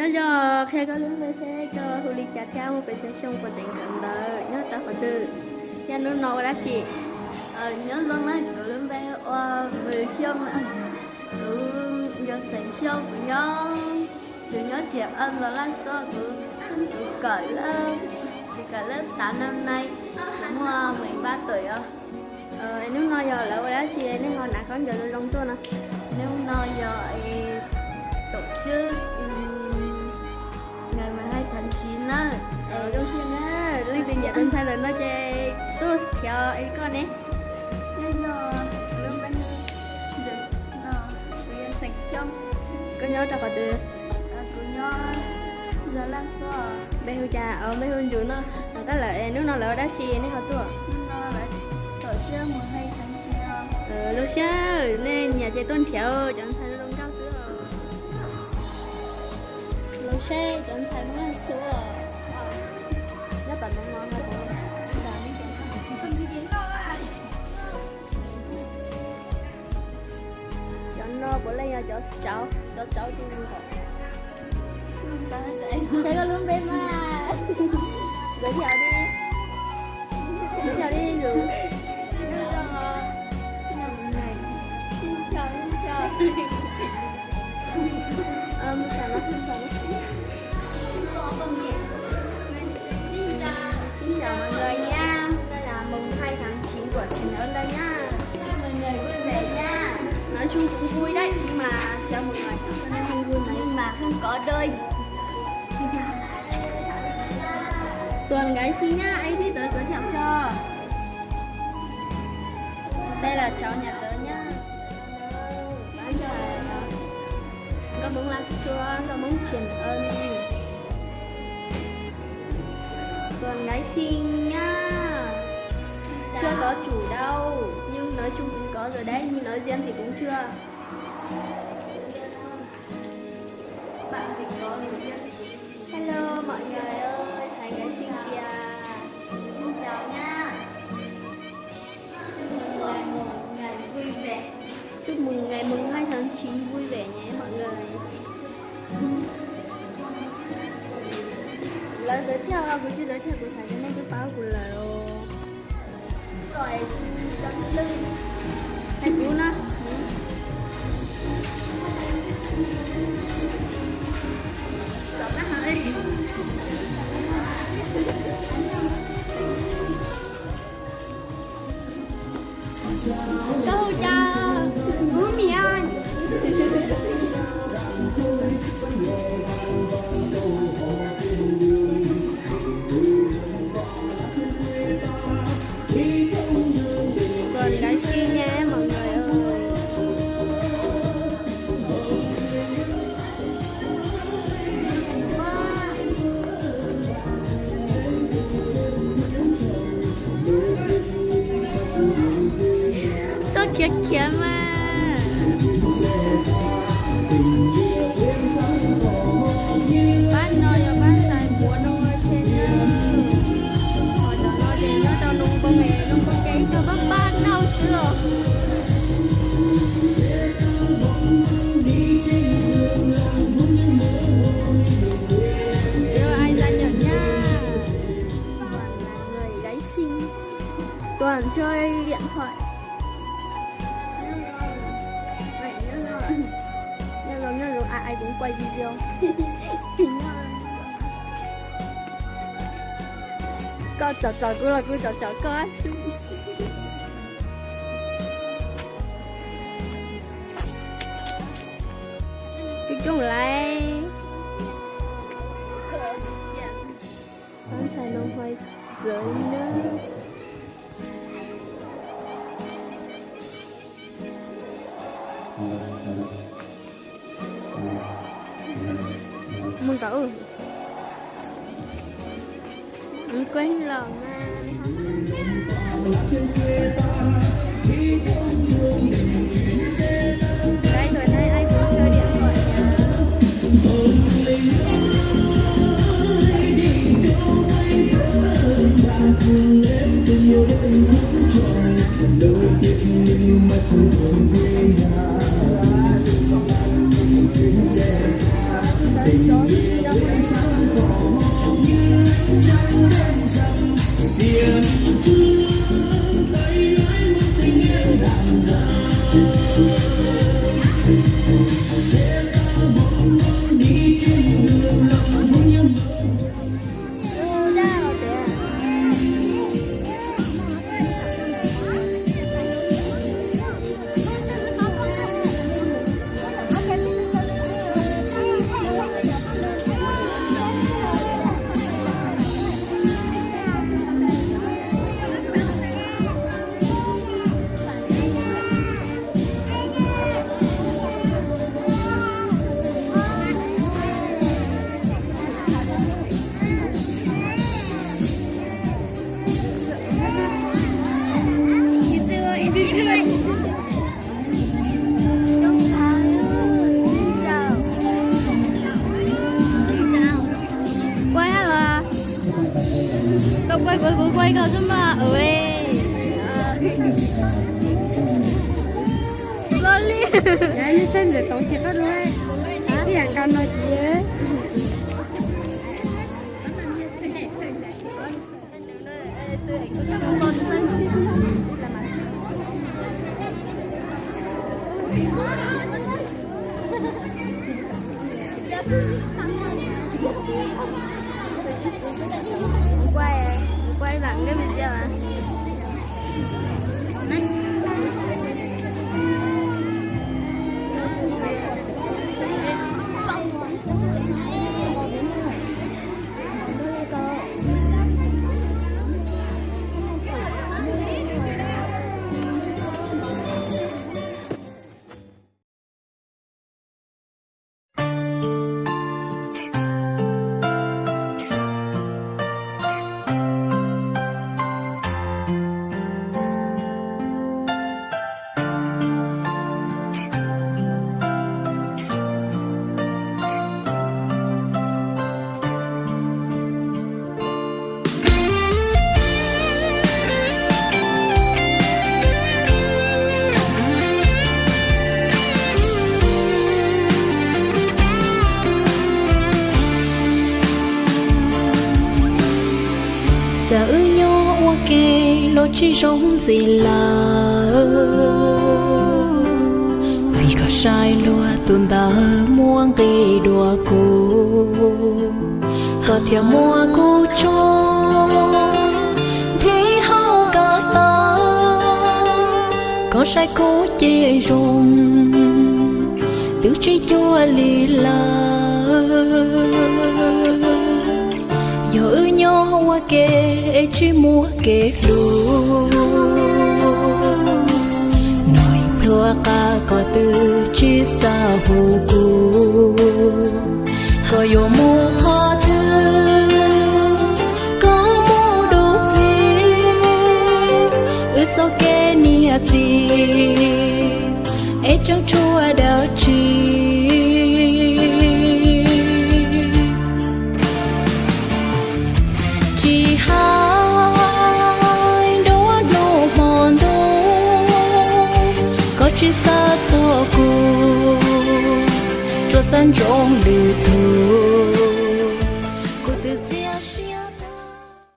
Nyob zoo, qhia koj lub npe seb koj hu li cas thiab muaj pes tsawg xyoo, puas tseem kawm ntawv, nyob rau qhov twg, thiab hnub no ua dab tsi? Nyob zoo na, kuv lub npe hu ua Mws Xyooj, kuv yog xeem Xyooj, kuv nyob, kuv nyob Xiam Oj Npos Laj Xuab, kuv, kuv kawm, kuv kawm lab tav no na, kuv muaj mười ba tuổi os. Hnub no yog lawv ua dab tsi nej ho hnav khaub ncaws zoo zoo tuaj no? Hnub no yog tổ chức ngày mười hai tháng chín na. Leej twg nyiam tus ntxhais ntawm no ces tuaj khiav es koj ne. Nyob zoo, kuv lub npe hu Ntsum no, kuv yog xeem Xyooj. Koj nyob rau qhov twg? Kuv nyob zos Laj Xuab. Npe hu cas? Npe hu Ntsum no. Los koj lawm, hnub no lawv ua dab tsi nej ho tuaj? Hnub no lawv tổ chức mười hai tháng chín no. Lub siab, nej nyiam ces tuaj nrhiav cov ntxhais zoo nkauj xwb os. Los seb cov ntxhais Hmoob Laj Xuab nyob tom no no. Cov no puav leej yog cov tsauv, cov tsauv ces nws hom. Qhia koj lub npe mas. Giới thiệu đi. Giới thiệu đi Ntsum. Xin chào mọi người nha. Hôm nay là mùng hai tháng chín của thành Ân Lân nhá. Chúc mọi người vui vẻ nha. Nói chung cũng vui đấy, nhưng mà chào mọi người, hôm nay không vui mấy. Nhưng mà không có đôi. Tuần gái xinh nhá, anh thích tớ giới thiệu cho. Đây là cháu nhà tớ nhá. Nkauj Hmoob Laj Xuab, Nkauj Hmoob Thiện Ân. Tuần gái xinh nhá. Chưa có chủ đâu, nhưng nói chung cũng có rồi đấy, nhưng nói riêng thì cũng chưa. Hello mọi người ơi, thấy gái xinh kìa. Xin chào nha. Chúc mừng ngày mùng hai tháng chín vui vẻ nhé mọi người. Lawv giới thiệu, kuv chưa giới thiệu, kuv xav tias nej twb paub kuv lawm. Thầy Phú na. Koj hu cas? Phú Mỹ An. Còn gái xinh nha mọi người ơi. Txhob khiav khiav mas. Pab no yog pab ntxhais puav noo ua tseg na. Ho cov no ces nyob rau noo poo, noo poo ces ib co pab pab noj xwb os. Ai da nhom nha. Toàn là người gái xinh. Toàn chơi điện thoại. Nyob zoo, nyob zoo, ai ai cũng quay video. Koj chào chào kuv los kuv chào chào koj. Coob coob laiv. Pab ntxhais no hais txawv na. Mus tau. Quên lòng mà. Cái tuổi này ai cũng chơi điện thoại nhỉ? Kuaib as, koj kuaib kuv, kuv kuaib koj xwb mas. Loj li. Neb saib ntxim tau ces qab lawm, ib yam nkaus no ces. Quay, quay lại cái video à. Txawm wb nyob ua ke los tsis zoo ntxiv lawm, vim koj saib luag tus ntawd muaj nqis dua kuv, koj thiaj muab kuv tso nthi hauv koj tau. Koj saib kuv ces zoo, twb tsis cuag li lawm. Yog wb nyob ua ke es tsis muaj kev hlub, no ib pluag qab koj twb tsis xav hu kuv. Koj yuav mus qhov twg, koj mus dua txij, wb txoj kev niam txiv